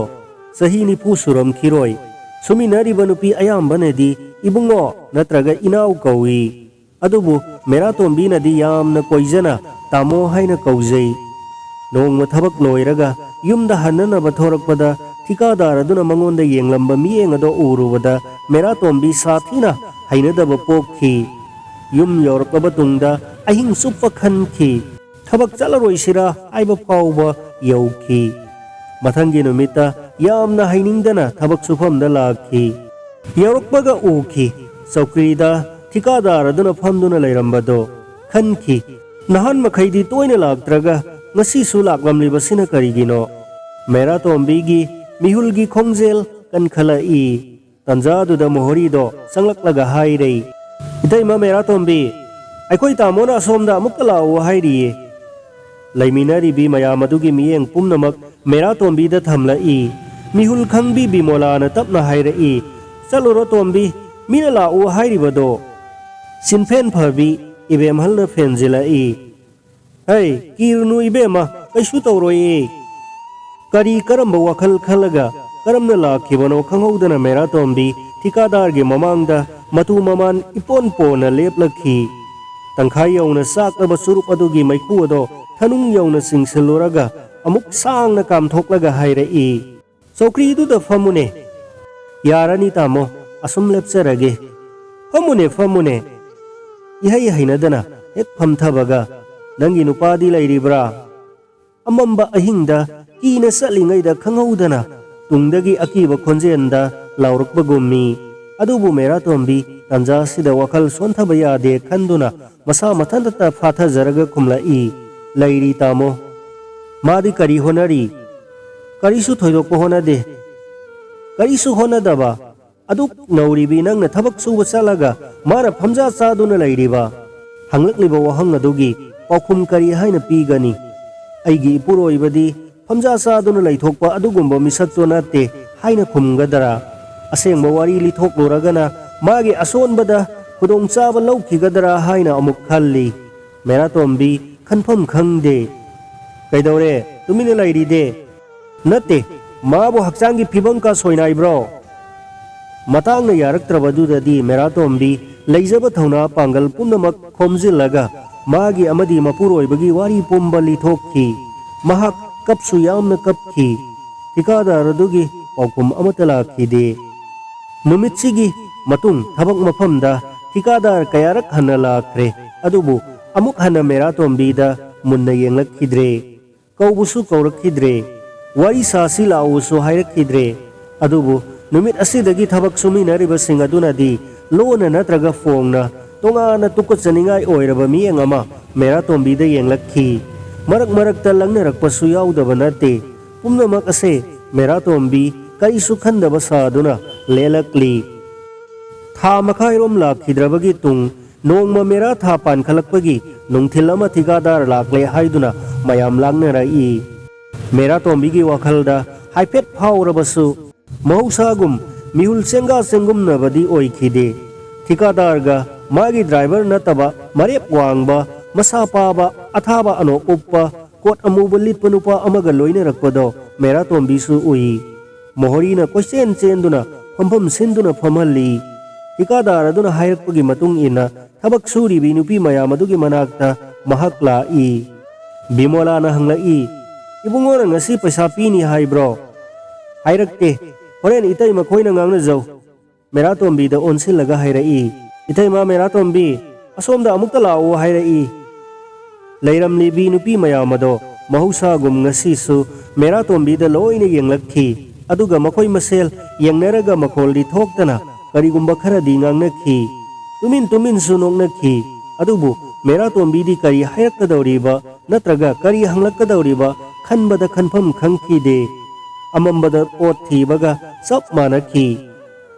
ꯆꯍꯤ ꯅꯤꯐꯨ ꯁꯨꯔꯝꯈꯤꯔꯣꯏ꯫ ꯁꯨꯃꯤꯟꯅꯔꯤꯕ ꯅꯨꯄꯤ ꯑꯌꯥꯝꯕꯅꯗꯤ ꯏꯕꯨꯡꯉꯣ ꯅꯠꯇ꯭ꯔꯒ ꯏꯅꯥꯎ ꯀꯧꯏ꯫ ꯑꯗꯨꯕꯨ ꯃꯦꯔꯥꯇꯣꯝꯕꯤꯅꯗꯤ ꯌꯥꯝꯅ ꯀꯣꯏꯖꯅ "ꯇꯥꯃꯣ" ꯍꯥꯏꯅ ꯀꯧꯖꯩ꯫ ꯅꯣꯡꯃ ꯊꯕꯛ ꯂꯣꯏꯔꯒ ꯌꯨꯝꯗ ꯍꯟꯅꯅꯕ ꯊꯣꯔꯛꯄꯗ ꯊꯤꯀꯥꯗꯥꯔ ꯑꯗꯨꯅ ꯃꯉꯣꯟꯗ ꯌꯦꯡꯂꯝꯕ ꯃꯤꯠꯌꯦꯡ ꯑꯗꯣ ꯎꯔꯨꯕꯗ ꯃꯦꯔꯥꯇꯣꯝꯕꯤ ꯁꯥꯊꯤꯅ ꯍꯩꯅꯗꯕ ꯄꯣꯛꯈꯤ꯫ ꯌꯨꯝ ꯌꯧꯔꯛꯂꯕ ꯇꯨꯡꯗ ꯑꯍꯤꯡ ꯆꯨꯞꯄ ꯈꯟꯈꯤ꯫ ꯊꯕꯛ ꯆꯠꯂꯔꯣꯏꯁꯤꯔꯥ ꯍꯥꯏꯕ ꯐꯥꯎꯕ ꯌꯧꯈꯤ꯫ ꯃꯊꯪꯒꯤ ꯅꯨꯃꯤꯠꯇ ꯌꯥꯝꯅ ꯍꯩꯅꯤꯡꯗꯅ ꯊꯕꯛ ꯁꯨꯐꯝꯗ ꯂꯥꯛꯈꯤ꯫ ꯌꯧꯔꯛꯄꯒ ꯎꯈꯤ, ꯆꯧꯀ꯭ꯔꯤꯗ ꯊꯤꯀꯥꯗꯥꯔ ꯑꯗꯨꯅ ꯐꯝꯗꯨꯅ ꯂꯩꯔꯝꯕꯗꯣ꯫ ꯈꯟꯈꯤ, "ꯅꯍꯥꯟ ꯃꯈꯩꯗꯤ ꯇꯣꯏꯅ ꯂꯥꯛꯇ꯭ꯔꯒ ꯉꯁꯤꯁꯨ ꯂꯥꯛꯂꯝꯂꯤꯕꯁꯤꯅ ꯀꯔꯤꯒꯤꯅꯣ?" ꯃꯦꯔꯥꯇꯣꯝꯕꯤꯒꯤ ꯃꯤꯍꯨꯜꯒꯤ ꯈꯣꯡꯖꯦꯜ ꯀꯟꯈꯠꯂꯛꯏ꯫ ꯇꯟꯖꯥꯗꯨꯗ ꯃꯣꯍꯣꯔꯤꯗꯣ ꯆꯪꯂꯛꯂꯒ ꯍꯥꯏꯔꯩ, "ꯏꯇꯩꯃ ꯃꯦꯔꯥꯇꯣꯝꯕꯤ, ꯑꯩꯈꯣꯏ ꯇꯥꯃꯣꯅ ꯑꯁꯣꯝꯗ ꯑꯃꯨꯛꯇ ꯂꯥꯛꯎ ꯍꯥꯏꯔꯤꯌꯦ꯫" ꯂꯩꯃꯤꯟꯅꯔꯤꯕꯤ ꯃꯌꯥꯝ ꯑꯗꯨꯒꯤ ꯃꯤꯠꯌꯦꯡ ꯄꯨꯝꯅꯃꯛ ꯃꯦꯔꯥꯇꯣꯝꯕꯤꯗ ꯊꯝꯂꯛꯏ꯫ ꯃꯤꯍꯨꯜ ꯈꯪꯕꯤ ꯕꯤꯃꯣꯂꯥꯅ ꯇꯞꯅ ꯍꯥꯏꯔꯛꯏ, "ꯆꯠꯂꯨꯔꯣ ꯇꯣꯝꯕꯤ, ꯃꯤꯅ ꯂꯥꯛꯎ ꯍꯥꯏꯔꯤꯕꯗꯣ꯫" ꯁꯤꯟꯐꯦꯟ ꯐꯕꯤ ꯏꯕꯦꯝꯍꯜꯅ ꯐꯦꯟꯖꯤꯜꯂꯛꯏ, "ꯍꯩ, ꯀꯤꯔꯨꯅꯨ ꯏꯕꯦꯝꯃ, ꯀꯩꯁꯨ ꯇꯧꯔꯣꯏꯌꯦ꯫" ꯀꯔꯤ ꯀꯔꯝꯕ ꯋꯥꯈꯜ ꯈꯜꯂꯒ ꯀꯔꯝꯅ ꯂꯥꯛꯈꯤꯕꯅꯣ ꯈꯪꯍꯧꯗꯅ ꯃꯦꯔꯥꯇꯣꯝꯕꯤ ꯊꯤꯀꯥꯗꯥꯔꯒꯤ ꯃꯃꯥꯡꯗ ꯃꯇꯨ ꯃꯃꯥꯟ ꯏꯄꯣꯟ ꯄꯣꯟꯅ ꯂꯦꯞꯂꯛꯈꯤ꯫ ꯇꯪꯈꯥꯏ ꯌꯧꯅ ꯆꯥꯛꯂꯕ ꯆꯨꯔꯨꯞ ꯑꯗꯨꯒꯤ ꯃꯩꯈꯨ ꯑꯗꯣ ꯊꯅꯨꯡ ꯌꯧꯅ ꯆꯤꯡꯁꯤꯜꯂꯨꯔꯒ ꯑꯃꯨꯛ ꯁꯥꯡꯅ ꯀꯥꯝꯊꯣꯛꯂꯒ ꯍꯥꯏꯔꯛꯏ, "ꯆꯧꯀ꯭ꯔꯤꯗꯨꯗ ꯐꯝꯃꯨꯅꯦ꯫" "ꯌꯥꯔꯅꯤ ꯇꯥꯃꯣ, ꯑꯁꯨꯝ ꯂꯦꯞꯆꯔꯒꯦ꯫" "ꯐꯝꯃꯨꯅꯦ, ꯐꯝꯃꯨꯅꯦ꯫" ꯏꯍꯩ ꯍꯩꯅꯗꯅ ꯍꯦꯛ ꯐꯝꯊꯕꯒ, "ꯅꯪꯒꯤ ꯅꯨꯄꯥꯗꯤ ꯂꯩꯔꯤꯕ꯭ꯔꯥ?" ꯑꯃꯝꯕ ꯑꯍꯤꯡꯗ ꯀꯤꯅ ꯆꯠꯂꯤꯉꯩꯗ ꯈꯪꯍꯧꯗꯅ ꯇꯨꯡꯗꯒꯤ ꯑꯀꯤꯕ ꯈꯣꯟꯖꯦꯜꯗ ꯂꯥꯎꯔꯛꯄꯒꯨꯝꯃꯤ꯫ ꯑꯗꯨꯕꯨ ꯃꯦꯔꯥꯇꯣꯝꯕꯤ ꯇꯥꯟꯖꯥ ꯑꯁꯤꯗ ꯋꯥꯈꯜ ꯁꯣꯟꯊꯕ ꯌꯥꯗꯦ ꯈꯟꯗꯨꯅ ꯃꯁꯥ ꯃꯊꯟꯇ ꯐꯥꯊꯖꯔꯒ ꯈꯨꯝꯂꯛꯏ, "ꯂꯩꯔꯤ ꯇꯥꯃꯣ꯫" "ꯃꯥꯗꯤ ꯀꯔꯤ ꯍꯣꯠꯅꯔꯤ? ꯀꯔꯤꯁꯨ ꯊꯣꯏꯗꯣꯛꯄ ꯍꯣꯠꯅꯗꯦ꯫" "ꯀꯔꯤꯁꯨ ꯍꯣꯠꯅꯗꯕ? ꯑꯗꯨꯛ ꯅꯧꯔꯤꯕꯤ ꯅꯪꯅ ꯊꯕꯛ ꯁꯨꯕ ꯆꯠꯂꯒ ꯃꯥꯅ ꯐꯝꯖꯥ ꯆꯥꯗꯨꯅ ꯂꯩꯔꯤꯕ?" ꯍꯪꯂꯛꯂꯤꯕ ꯋꯥꯍꯪ ꯑꯗꯨꯒꯤ ꯄꯥꯎꯈꯨꯝ ꯀꯔꯤ ꯍꯥꯏꯅ ꯄꯤꯒꯅꯤ? ꯑꯩꯒꯤ ꯏꯄꯨꯔꯣꯏꯕꯗꯤ ꯐꯝꯖꯥ ꯆꯥꯗꯨꯅ ꯂꯩꯊꯣꯛꯄ ꯑꯗꯨꯒꯨꯝꯕ ꯃꯤꯁꯛꯇꯣ ꯅꯠꯇꯦ ꯍꯥꯏꯅ ꯈꯨꯝꯒꯗ꯭ꯔꯥ? ꯑꯁꯦꯡꯕ ꯋꯥꯔꯤ ꯂꯤꯊꯣꯛꯂꯨꯔꯒꯅ ꯃꯥꯒꯤ ꯑꯁꯣꯟꯕꯗ ꯈꯨꯗꯣꯡꯆꯥꯕ ꯂꯧꯈꯤꯒꯗ꯭ꯔꯥ ꯍꯥꯏꯅ ꯑꯃꯨꯛ ꯈꯜꯂꯤ꯫ ꯃꯦꯔꯥꯇꯣꯝꯕꯤ ꯈꯟꯐꯝ ꯈꯪꯗꯦ꯫ "ꯀꯩꯗꯧꯔꯦ? ꯇꯨꯃꯤꯟꯅ ꯂꯩꯔꯤꯗꯦ?" "ꯅꯠꯇꯦ, ꯃꯥꯕꯨ ꯍꯛꯆꯥꯡꯒꯤ ꯐꯤꯕꯝ ꯀ ꯁꯣꯏꯅꯥꯏꯕ꯭ꯔꯣ?" ꯃꯇꯥꯡꯅ ꯌꯥꯔꯛꯇ꯭ꯔꯕꯗꯨꯗꯗꯤ ꯃꯦꯔꯥꯇꯣꯝꯕꯤ ꯂꯩꯖꯕ ꯊꯧꯅꯥ ꯄꯥꯡꯒꯜ ꯄꯨꯝꯅꯃꯛ ꯈꯣꯝꯖꯤꯜꯂꯒ ꯃꯥꯒꯤ ꯑꯃꯗꯤ ꯃꯄꯨꯔꯣꯏꯕꯒꯤ ꯋꯥꯔꯤ ꯄꯨꯝꯕ ꯂꯤꯊꯣꯛꯈꯤ꯫ ꯃꯍꯥꯛ ꯀꯞꯁꯨ ꯌꯥꯝꯅ ꯀꯞꯈꯤ꯫ ꯊꯤꯀꯥꯗꯥꯔ ꯑꯗꯨꯒꯤ ꯄꯥꯎꯈꯨꯝ ꯑꯃꯠꯇ ꯂꯥꯛꯈꯤꯗꯦ꯫ ꯅꯨꯃꯤꯠꯁꯤꯒꯤ ꯃꯇꯨꯡ ꯊꯕꯛ ꯃꯐꯝꯗ ꯊꯤꯀꯥꯗꯥꯔ ꯀꯌꯥꯔꯛ ꯍꯟꯅ ꯂꯥꯛꯈ꯭ꯔꯦ, ꯑꯗꯨꯕꯨ ꯑꯃꯨꯛ ꯍꯟꯅ ꯃꯦꯔꯥꯇꯣꯝꯕꯤꯗ ꯃꯨꯟꯅ ꯌꯦꯡꯂꯛꯈꯤꯗ꯭ꯔꯦ꯫ ꯀꯧꯕꯁꯨ ꯀꯧꯔꯛꯈꯤꯗ꯭ꯔꯦ꯫ ꯋꯥꯔꯤ ꯁꯥꯁꯤ ꯂꯥꯛꯎꯁꯨ ꯍꯥꯏꯔꯛꯈꯤꯗ꯭ꯔꯦ꯫ ꯑꯗꯨꯕꯨ ꯅꯨꯃꯤꯠ ꯑꯁꯤꯗꯒꯤ ꯊꯕꯛ ꯁꯨꯃꯤꯟꯅꯔꯤꯕꯁꯤꯡ ꯑꯗꯨꯅꯗꯤ ꯂꯣꯟꯅ ꯅꯠꯇ꯭ꯔꯒ ꯐꯣꯡꯅ ꯇꯣꯉꯥꯟꯅ ꯇꯨꯀꯠꯆꯅꯤꯡꯉꯥꯏ ꯑꯣꯏꯔꯕ ꯃꯤꯠꯌꯦꯡ ꯑꯃ ꯃꯦꯔꯥꯇꯣꯝꯕꯤꯗ ꯌꯦꯡꯂꯛꯈꯤ꯫ ꯃꯔꯛ ꯃꯔꯛꯇ ꯂꯪꯅꯔꯛꯄꯁꯨ ꯌꯥꯎꯗꯕ ꯅꯠꯇꯦ꯫ ꯄꯨꯝꯅꯃꯛ ꯑꯁꯦ ꯃꯦꯔꯥꯇꯣꯝꯕꯤ ꯀꯔꯤꯁꯨ ꯈꯟꯗꯕ ꯁꯥꯗꯨꯅ ꯂꯦꯜꯂꯛꯂꯤ꯫ ꯊꯥ ꯃꯈꯥꯏꯔꯣꯝ ꯂꯥꯛꯈꯤꯗ꯭ꯔꯕꯒꯤ ꯇꯨꯡ ꯅꯣꯡꯃ ꯃꯦꯔꯥ ꯊꯥ ꯄꯥꯟꯈꯠꯂꯛꯄꯒꯤ ꯅꯨꯡꯊꯤꯜ ꯑꯃ ꯊꯤꯀꯥꯗꯥꯔ ꯂꯥꯛꯂꯦ ꯍꯥꯏꯗꯨꯅ ꯃꯌꯥꯝ ꯂꯥꯡꯅꯔꯛꯏ꯫ ꯃꯦꯔꯥꯇꯣꯝꯕꯤꯒꯤ ꯋꯥꯈꯜꯗ ꯍꯥꯏꯐꯦꯠ ꯐꯥꯎꯔꯕꯁꯨ ꯃꯍꯧꯁꯥꯒꯨꯝ ꯃꯤꯍꯨꯜ ꯆꯦꯡꯒꯥ ꯆꯦꯡꯒꯨꯝꯅꯕꯗꯤ ꯑꯣꯏꯈꯤꯗꯦ꯫ ꯊꯤꯀꯥꯗꯥꯔꯒ ꯃꯥꯒꯤ ꯗ꯭ꯔꯥꯏꯚꯔ ꯅꯠꯇꯕ ꯃꯔꯦꯞ ꯋꯥꯡꯕ, ꯃꯁꯥ ꯄꯥꯕ, ꯑꯊꯥꯕ ꯑꯅꯣꯛ ꯎꯞꯄ, ꯀꯣꯠ ꯑꯃꯨꯕ ꯂꯤꯠꯄ ꯅꯨꯄꯥ ꯑꯃꯒ ꯂꯣꯏꯅꯔꯛꯄꯗꯣ ꯃꯦꯔꯥꯇꯣꯝꯕꯤꯁꯨ ꯎꯏ꯫ ꯃꯣꯍꯣꯔꯤꯅ ꯀꯣꯏꯆꯦꯟ ꯆꯦꯟꯗꯨꯅ ꯐꯝꯐꯝ ꯁꯤꯟꯗꯨꯅ ꯐꯝꯍꯜꯂꯤ꯫ ꯊꯤꯀꯥꯗꯥꯔ ꯑꯗꯨꯅ ꯍꯥꯏꯔꯛꯄꯒꯤ ꯃꯇꯨꯡ ꯏꯟꯅ ꯊꯕꯛ ꯁꯨꯔꯤꯕꯤ ꯅꯨꯄꯤ ꯃꯌꯥꯝ ꯑꯗꯨꯒꯤ ꯃꯅꯥꯛꯇ ꯃꯍꯥꯛ ꯂꯥꯛꯏ꯫ ꯕꯤꯃꯣꯂꯥꯅ ꯍꯪꯂꯛꯏ, "ꯏꯕꯨꯡꯉꯣꯅ ꯉꯁꯤ ꯄꯩꯁꯥ ꯄꯤꯅꯤ ꯍꯥꯏꯕ꯭ꯔꯣ?" "ꯍꯥꯏꯔꯛꯇꯦ꯫ ꯍꯣꯔꯦꯟ ꯏꯇꯩ ꯃꯈꯣꯏꯅ ꯉꯥꯡꯅꯖꯧ꯫" ꯃꯦꯔꯥꯇꯣꯝꯕꯤꯗ ꯑꯣꯟꯁꯤꯜꯂꯒ ꯍꯥꯏꯔꯛꯏ, "ꯏꯇꯩꯃ ꯃꯦꯔꯥꯇꯣꯝꯕꯤ, ꯑꯁꯣꯝꯗ ꯑꯃꯨꯛꯇ ꯂꯥꯛꯑꯣ ꯍꯥꯏꯔꯛꯏ꯫" ꯂꯩꯔꯝꯂꯤꯕꯤ ꯅꯨꯄꯤ ꯃꯌꯥꯝ ꯑꯗꯣ ꯃꯍꯧꯁꯥꯒꯨꯝ ꯉꯁꯤꯁꯨ ꯃꯦꯔꯥꯇꯣꯝꯕꯤꯗ ꯂꯣꯏꯅ ꯌꯦꯡꯂꯛꯈꯤ꯫ ꯑꯗꯨꯒ ꯃꯈꯣꯏ ꯃꯁꯦꯜ ꯌꯦꯡꯅꯔꯒ ꯃꯈꯣꯜꯗꯤ ꯊꯣꯛꯇꯅ ꯀꯔꯤꯒꯨꯝꯕ ꯈꯔꯗꯤ ꯉꯥꯡꯅꯈꯤ꯫ ꯇꯨꯃꯤꯟ ꯇꯨꯃꯤꯟꯁꯨ ꯅꯣꯛꯅꯈꯤ꯫ ꯑꯗꯨꯕꯨ ꯃꯦꯔꯥꯇꯣꯝꯕꯤꯗꯤ ꯀꯔꯤ ꯍꯥꯏꯔꯛꯀꯗꯧꯔꯤꯕ ꯅꯠꯇ꯭ꯔꯒ ꯀꯔꯤ ꯍꯪꯂꯛꯀꯗꯧꯔꯤꯕ ꯈꯟꯕꯗ ꯈꯟꯐꯝ ꯈꯪꯈꯤꯗꯦ꯫ ꯑꯃꯝꯕꯗ ꯄꯣꯠ ꯊꯤꯕꯒ ꯆꯞ ꯃꯥꯟꯅꯈꯤ꯫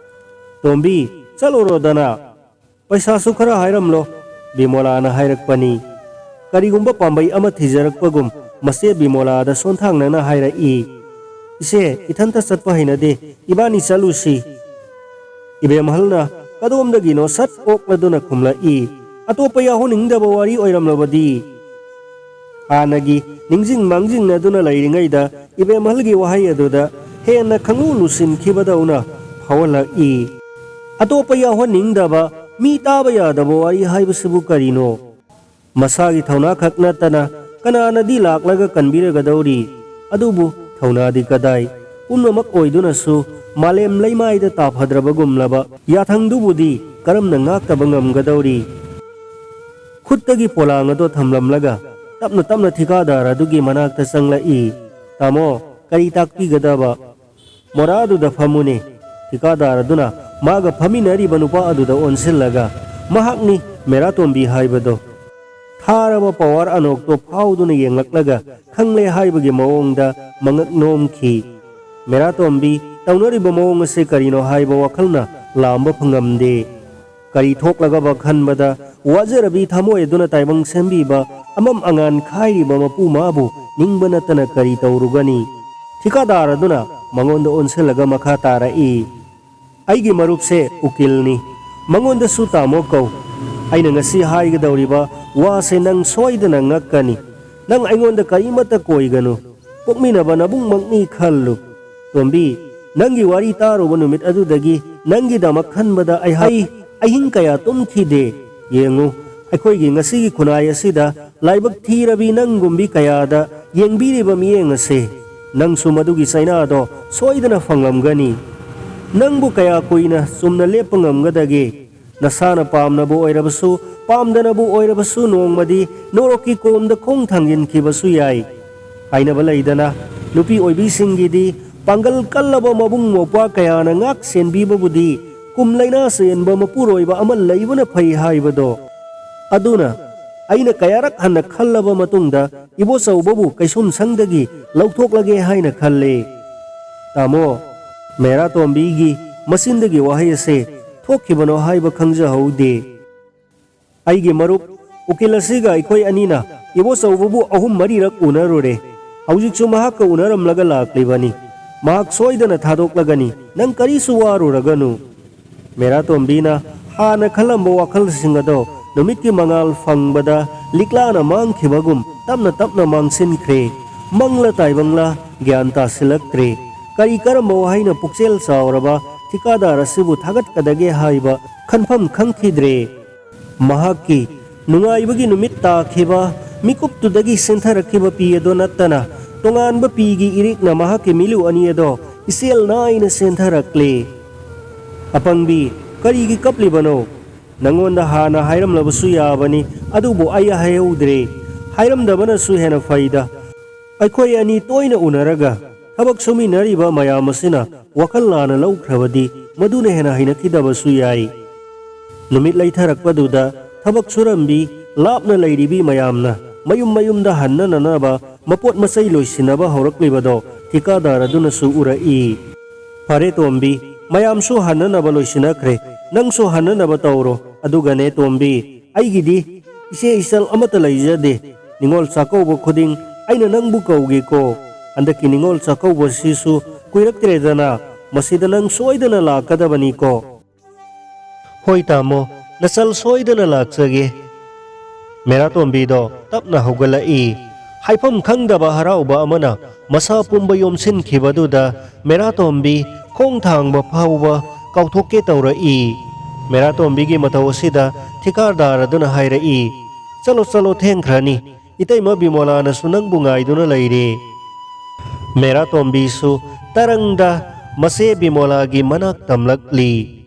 "ꯇꯣꯝꯕꯤ, ꯆꯠꯂꯨꯔꯣꯗꯅ꯫ ꯄꯩꯁꯥꯁꯨ ꯈꯔ ꯍꯥꯏꯔꯝꯂꯣ", ꯕꯤꯃꯣꯂꯥꯅ ꯍꯥꯏꯔꯛꯄꯅꯤ꯫ ꯀꯔꯤꯒꯨꯝꯕ ꯄꯥꯝꯕꯩ ꯑꯃ ꯊꯤꯖꯔꯛꯄꯒꯨꯝ ꯃꯆꯦ ꯕꯤꯃꯣꯂꯥꯗ ꯁꯣꯟꯊꯥꯡꯅꯅ ꯍꯥꯏꯔꯛꯏ꯫ "ꯏꯆꯦ, ꯏꯊꯟꯇ ꯆꯠꯄ ꯍꯩꯅꯗꯦ, ꯏꯕꯥꯅꯤ ꯆꯠꯂꯨꯁꯤ꯫" ꯏꯕꯦꯝꯍꯜꯅ ꯀꯗꯣꯝꯗꯒꯤꯅꯣ ꯁꯠ ꯑꯣꯛꯂꯗꯨꯅ ꯈꯨꯝꯂꯛꯏ, "ꯑꯇꯣꯞꯄ ꯌꯥꯎꯍꯟꯅꯤꯡꯗꯕ ꯋꯥꯔꯤ ꯑꯣꯏꯔꯝꯂꯕꯗꯤ?" ꯍꯥꯟꯅꯒꯤ ꯅꯤꯡꯁꯤꯡ ꯃꯥꯡꯖꯤꯡꯅꯗꯨꯅ ꯂꯩꯔꯤꯉꯩꯗ ꯏꯕꯦꯝꯍꯜꯒꯤ ꯋꯥꯍꯩ ꯑꯗꯨꯗ ꯍꯦꯟꯅ ꯈꯪꯂꯨ ꯂꯨꯁꯤꯟꯈꯤꯕꯗꯧꯅ ꯐꯥꯎꯍꯜꯂꯛꯏ꯫ "ꯑꯇꯣꯞꯄ ꯌꯥꯎꯍꯟꯅꯤꯡꯗꯕ, ꯃꯤ ꯇꯥꯕ ꯌꯥꯗꯕ ꯋꯥꯔꯤ ꯍꯥꯏꯕꯁꯤꯕꯨ ꯀꯔꯤꯅꯣ?" ꯃꯁꯥꯒꯤ ꯊꯧꯅꯥ ꯈꯛ ꯅꯠꯇꯅ ꯀꯅꯥꯅꯗꯤ ꯂꯥꯛꯂꯒ ꯀꯟꯕꯤꯔꯒꯗꯧꯔꯤ? ꯑꯗꯨꯕꯨ ꯊꯧꯅꯥꯗꯤ ꯀꯗꯥꯏ? ꯄꯨꯝꯅꯃꯛ ꯑꯣꯏꯗꯨꯅꯁꯨ ꯃꯥꯂꯦꯝ ꯂꯩꯃꯥꯏꯗ ꯇꯥꯐꯗ꯭ꯔꯕꯒꯨꯝꯂꯕ ꯌꯥꯊꯪꯗꯨꯕꯨꯗꯤ ꯀꯔꯝꯅ ꯉꯥꯛꯇꯕ ꯉꯝꯒꯗꯧꯔꯤ? ꯈꯨꯠꯇꯒꯤ ꯄꯣꯂꯥꯡ ꯑꯗꯨ ꯊꯝꯂꯝꯂꯒ ꯇꯞꯅ ꯇꯞꯅ ꯊꯤꯀꯥꯗꯥꯔ ꯑꯗꯨꯒꯤ ꯃꯅꯥꯛꯇ ꯆꯪꯂꯛꯏ꯫ "ꯇꯥꯃꯣ, ꯀꯔꯤ ꯇꯥꯛꯄꯤꯒꯗꯕ?" "ꯃꯣꯔꯥꯗꯨꯗ ꯐꯝꯃꯨꯅꯦ꯫" ꯊꯤꯀꯥꯗꯥꯔ ꯑꯗꯨꯅ ꯃꯥꯒ ꯐꯝꯃꯤꯟꯅꯔꯤꯕ ꯅꯨꯄꯥ ꯑꯗꯨꯗ ꯑꯣꯟꯁꯤꯜꯂꯒ, "ꯃꯍꯥꯛꯅꯤ ꯃꯦꯔꯥꯇꯣꯝꯕꯤ ꯍꯥꯏꯕꯗꯣ꯫" ꯊꯥꯔꯕ ꯄꯋꯥꯔ ꯑꯅꯣꯛꯇꯣ ꯐꯥꯎꯗꯨꯅ ꯌꯦꯡꯂꯛꯂꯒ ꯈꯪꯂꯦ ꯍꯥꯏꯕꯒꯤ ꯃꯑꯣꯡꯗ ꯃꯉꯛ ꯅꯣꯝꯈꯤ꯫ ꯃꯦꯔꯥꯇꯣꯝꯕꯤ ꯇꯧꯅꯔꯤꯕ ꯃꯑꯣꯡ ꯑꯁꯤ ꯀꯔꯤꯅꯣ ꯍꯥꯏꯕ ꯋꯥꯈꯜꯅ ꯂꯥꯝꯕ ꯐꯪꯉꯝꯗꯦ꯫ ꯀꯔꯤ ꯊꯣꯛꯂꯒꯕ ꯈꯟꯕꯗ ꯋꯥꯖꯔꯕꯤ ꯊꯃꯣꯏ ꯑꯗꯨꯅ ꯇꯥꯏꯕꯪ ꯁꯦꯝꯕꯤꯕ ꯑꯃꯝ ꯑꯉꯥꯟ ꯈꯥꯏꯔꯤꯕ ꯃꯄꯨ ꯃꯥꯕꯨ ꯅꯤꯡꯕ ꯅꯠꯇꯅ ꯀꯔꯤ ꯇꯧꯔꯨꯒꯅꯤ? ꯊꯤꯀꯥꯗꯥꯔ ꯑꯗꯨꯅ ꯃꯉꯣꯟꯗ ꯑꯣꯟꯁꯤꯜꯂꯒ ꯃꯈꯥ ꯇꯥꯔꯛꯏ, "ꯑꯩꯒꯤ ꯃꯔꯨꯞꯁꯦ ꯎꯀꯤꯜꯅꯤ꯫ ꯃꯉꯣꯟꯗꯁꯨ ꯇꯥꯃꯣ ꯀꯧ꯫ ꯑꯩꯅ ꯉꯁꯤ ꯍꯥꯏꯒꯗꯧꯔꯤꯕ ꯋꯥꯁꯦ ꯅꯪ ꯁꯣꯏꯗꯅ ꯉꯛꯀꯅꯤ꯫ ꯅꯪ ꯑꯩꯉꯣꯟꯗ ꯀꯔꯤꯃꯠꯇ ꯀꯣꯏꯒꯅꯨ꯫ ꯄꯣꯛꯃꯤꯟꯅꯕ ꯅꯕꯨꯡꯃꯛꯅꯤ ꯈꯜꯂꯨ꯫ ꯇꯣꯝꯕꯤ, ꯅꯪꯒꯤ ꯋꯥꯔꯤ ꯇꯥꯔꯨꯕ ꯅꯨꯃꯤꯠ ꯑꯗꯨꯗꯒꯤ ꯅꯪꯒꯤꯗꯃꯛ ꯈꯟꯕꯗ ꯑꯩꯍꯥꯛ ꯑꯍꯤꯡ ꯀꯌꯥ ꯇꯨꯝꯈꯤꯗꯦ꯫ ꯌꯦꯡꯉꯨ, ꯑꯩꯈꯣꯏꯒꯤ ꯉꯁꯤꯒꯤ ꯈꯨꯟꯅꯥꯏ ꯑꯁꯤꯗ ꯂꯥꯏꯕꯛ ꯊꯤꯔꯕꯤ ꯅꯪꯒꯨꯝꯕꯤ ꯀꯌꯥꯗ ꯌꯦꯡꯕꯤꯔꯤꯕ ꯃꯤꯠꯌꯦꯡ ꯑꯁꯦ꯫ ꯅꯪꯁꯨ ꯃꯗꯨꯒꯤ ꯆꯩꯅꯥꯗꯣ ꯁꯣꯏꯗꯅ ꯐꯪꯂꯝꯒꯅꯤ꯫ ꯅꯪꯕꯨ ꯀꯌꯥ ꯀꯨꯏꯅ ꯆꯨꯝꯅ ꯂꯦꯞꯄ ꯉꯝꯒꯗꯒꯦ? ꯅꯁꯥꯅ ꯄꯥꯝꯅꯕꯨ ꯑꯣꯏꯔꯕꯁꯨ, ꯄꯥꯝꯗꯅꯕꯨ ꯑꯣꯏꯔꯕꯁꯨ ꯅꯣꯡꯃꯗꯤ ꯅꯣꯔꯣꯛꯀꯤ ꯀꯣꯝꯗ ꯈꯣꯡ ꯊꯥꯡꯖꯤꯟꯈꯤꯕꯁꯨ ꯌꯥꯏ꯫ ꯍꯥꯏꯅꯕ ꯂꯩꯗꯅ, ꯅꯨꯄꯤ ꯑꯣꯏꯕꯤꯁꯤꯡꯒꯤꯗꯤ ꯄꯥꯡꯒꯜ ꯀꯜꯂꯕ ꯃꯕꯨꯡ ꯃꯧꯄ꯭ꯋꯥ ꯀꯌꯥꯅ ꯉꯥꯛ ꯁꯦꯟꯕꯤꯕꯕꯨꯗꯤ ꯀꯨꯝ ꯂꯥꯏꯅꯥ ꯆꯦꯟꯕ ꯃꯄꯨꯔꯣꯏꯕ ꯑꯃ ꯂꯩꯕꯅ ꯐꯩ ꯍꯥꯏꯕꯗꯣ꯫ ꯑꯗꯨꯅ ꯑꯩꯅ ꯀꯌꯥꯔꯛ ꯍꯟꯅ ꯈꯜꯂꯕ ꯃꯇꯨꯡꯗ ꯏꯕꯣꯆꯧꯕꯕꯨ ꯀꯩꯁꯨꯝꯁꯪꯗꯒꯤ ꯂꯧꯊꯣꯛꯂꯒꯦ ꯍꯥꯏꯅ ꯈꯜꯂꯦ꯫ ꯇꯥꯃꯣ, ꯃꯦꯔꯥꯇꯣꯝꯕꯤꯒꯤ ꯃꯆꯤꯟꯗꯒꯤ ꯋꯥꯍꯩ ꯑꯁꯦ ꯊꯣꯛꯈꯤꯕꯅꯣ ꯍꯥꯏꯕ ꯈꯪꯖꯍꯧꯗꯦ꯫ ꯑꯩꯒꯤ ꯃꯔꯨꯞ ꯎꯀꯤꯜ ꯑꯁꯤꯒ ꯑꯩꯈꯣꯏ ꯑꯅꯤꯅ ꯏꯕꯣꯆꯧꯕꯕꯨ ꯑꯍꯨꯝ ꯃꯔꯤꯔꯛ ꯎꯅꯔꯨꯔꯦ꯫ ꯍꯧꯖꯤꯛꯁꯨ ꯃꯍꯥꯛꯀ ꯎꯅꯔꯝꯂꯒ ꯂꯥꯛꯂꯤꯕꯅꯤ꯫ ꯃꯍꯥꯛ ꯁꯣꯏꯗꯅ ꯊꯥꯗꯣꯛꯂꯒꯅꯤ꯫ ꯅꯪ ꯀꯔꯤꯁꯨ ꯋꯥꯔꯨꯔꯒꯅꯨ꯫ ꯃꯦꯔꯥꯇꯣꯝꯕꯤꯅ ꯍꯥꯟꯅ ꯈꯜꯂꯝꯕ ꯋꯥꯈꯜꯁꯤꯡ ꯑꯗꯣ ꯅꯨꯃꯤꯠꯀꯤ ꯃꯉꯥꯜ ꯐꯪꯕꯗ ꯂꯤꯛꯂꯥꯅ ꯃꯥꯡꯈꯤꯕꯒꯨꯝ ꯇꯞꯅ ꯇꯞꯅ ꯃꯥꯡꯁꯤꯟꯈ꯭ꯔꯦ꯫ ꯃꯪꯂ ꯇꯥꯏꯕꯪꯂ ꯒ꯭ꯌꯥꯟ ꯇꯥꯁꯤꯜꯂꯛꯇ꯭ꯔꯦ꯫ ꯀꯔꯤ ꯀꯔꯝꯕ ꯋꯥꯍꯩꯅ ꯄꯨꯛꯆꯦꯜ ꯆꯥꯎꯔꯕ ꯊꯤꯀꯥꯗꯥꯔ ꯑꯁꯤꯕꯨ ꯊꯥꯒꯠꯀꯗꯒꯦ ꯍꯥꯏꯕ ꯈꯟꯐꯝ ꯈꯪꯈꯤꯗ꯭ꯔꯦ꯫ ꯃꯍꯥꯛꯀꯤ ꯅꯨꯡꯉꯥꯏꯕꯒꯤ ꯅꯨꯃꯤꯠ ꯇꯥꯈꯤꯕ ꯃꯤꯀꯨꯞꯇꯨꯗꯒꯤ ꯆꯦꯟꯊꯔꯛꯈꯤꯕ ꯄꯤ ꯑꯗꯨ ꯅꯠꯇꯅ ꯇꯣꯉꯥꯟꯕ ꯄꯤꯒꯤ ꯏꯔꯤꯛꯅ ꯃꯍꯥꯛꯀꯤ ꯃꯤꯂꯨ ꯑꯅꯤ ꯑꯗꯣ ꯏꯆꯦꯜ ꯅꯥꯏꯅ ꯆꯦꯟꯊꯔꯛꯂꯦ꯫ "ꯑꯄꯪꯕꯤ, ꯀꯔꯤꯒꯤ ꯀꯞꯂꯤꯕꯅꯣ? ꯅꯉꯣꯟꯗ ꯍꯥꯟꯅ ꯍꯥꯏꯔꯝꯂꯕꯁꯨ ꯌꯥꯕꯅꯤ, ꯑꯗꯨꯕꯨ ꯑꯩ ꯍꯥꯏꯍꯧꯗ꯭ꯔꯦ꯫ ꯍꯥꯏꯔꯝꯗꯕꯅꯁꯨ ꯍꯦꯟꯅ ꯐꯩꯗ꯫ ꯑꯩꯈꯣꯏ ꯑꯅꯤ ꯇꯣꯏꯅ ꯎꯅꯔꯒ ꯊꯕꯛ ꯁꯨꯃꯤꯟꯅꯔꯤꯕ ꯃꯌꯥꯝ ꯑꯁꯤꯅ ꯋꯥꯈꯜ ꯂꯥꯟꯅ ꯂꯧꯈ꯭ꯔꯕꯗꯤ ꯃꯗꯨꯅ ꯍꯦꯟꯅ ꯍꯩꯅꯈꯤꯗꯕꯁꯨ ꯌꯥꯏ꯫ ꯅꯨꯃꯤꯠ ꯂꯩꯊꯔꯛꯄꯗꯨꯗ ꯊꯕꯛ ꯁꯨꯔꯝꯕꯤ ꯂꯥꯞꯅ ꯂꯩꯔꯤꯕꯤ ꯃꯌꯥꯝꯅ ꯃꯌꯨꯝ ꯃꯌꯨꯝꯗ ꯍꯟꯅꯅꯅꯕ ꯃꯄꯣꯠ ꯃꯆꯩ ꯂꯣꯏꯁꯤꯟꯅꯕ ꯍꯧꯔꯛꯂꯤꯕꯗꯣ ꯊꯤꯀꯥꯗꯥꯔ ꯑꯗꯨꯅꯁꯨ ꯎꯔꯛꯏ꯫ ꯐꯔꯦ ꯇꯣꯝꯕꯤ, ꯃꯌꯥꯝꯁꯨ ꯍꯟꯅꯅꯕ ꯂꯣꯏꯁꯤꯟꯅꯈ꯭ꯔꯦ꯫ ꯅꯪꯁꯨ ꯍꯟꯅꯅꯕ ꯇꯧꯔꯣ꯫ ꯑꯗꯨꯒꯅꯦ ꯇꯣꯝꯕꯤ, ꯑꯩꯒꯤꯗꯤ ꯏꯆꯦ ꯏꯆꯜ ꯑꯃꯠꯇ ꯂꯩꯖꯗꯦ꯫ ꯅꯤꯉꯣꯜ ꯆꯥꯛꯀꯧꯕ ꯈꯨꯗꯤꯡ ꯑꯩꯅ ꯅꯪꯕꯨ ꯀꯧꯒꯦꯀꯣ꯫ ꯍꯟꯗꯛꯀꯤ ꯅꯤꯉꯣꯜ ꯆꯥꯛꯀꯧꯕꯁꯤꯁꯨ ꯀꯨꯏꯔꯛꯇ꯭ꯔꯦꯗꯅ, ꯃꯁꯤꯗ ꯅꯪ ꯁꯣꯏꯗꯅ ꯂꯥꯛꯀꯗꯕꯅꯤꯀꯣ꯫" "ꯍꯣꯏ ꯇꯥꯃꯣ, ꯅꯆꯜ ꯁꯣꯏꯗꯅ ꯂꯥꯛꯆꯒꯦ꯫" ꯃꯦꯔꯥꯇꯣꯝꯕꯤꯗꯣ ꯇꯞꯅ ꯍꯧꯒꯠꯂꯛꯏ꯫ ꯍꯥꯏꯐꯝ ꯈꯪꯗꯕ ꯍꯔꯥꯎꯕ ꯑꯃꯅ ꯃꯁꯥ ꯄꯨꯝꯕ ꯌꯣꯝꯁꯤꯟꯈꯤꯕꯗꯨꯗ ꯃꯦꯔꯥꯇꯣꯝꯕꯤ ꯈꯣꯡ ꯊꯥꯡꯕ ꯐꯥꯎꯕ ꯀꯥꯎꯊꯣꯛꯀꯦ ꯇꯧꯔꯛꯏ꯫ ꯃꯦꯔꯥꯇꯣꯝꯕꯤꯒꯤ ꯃꯇꯧ ꯑꯁꯤꯗ ꯊꯤꯀꯥꯗꯥꯔ ꯑꯗꯨꯅ ꯍꯥꯏꯔꯛꯏ, "ꯆꯠꯂꯣ, ꯆꯠꯂꯣ, ꯊꯦꯡꯈ꯭ꯔꯅꯤ꯫ ꯏꯇꯩꯃ ꯕꯤꯃꯣꯂꯥꯅꯁꯨ ꯅꯪꯕꯨ ꯉꯥꯏꯗꯨꯅ ꯂꯩꯔꯦ꯫" ꯃꯦꯔꯥꯇꯣꯝꯕꯤꯁꯨ ꯇꯔꯪꯗ ꯃꯆꯦ ꯕꯤꯃꯣꯂꯥꯒꯤ ꯃꯅꯥꯛ ꯇꯝꯂꯛꯂꯤ꯫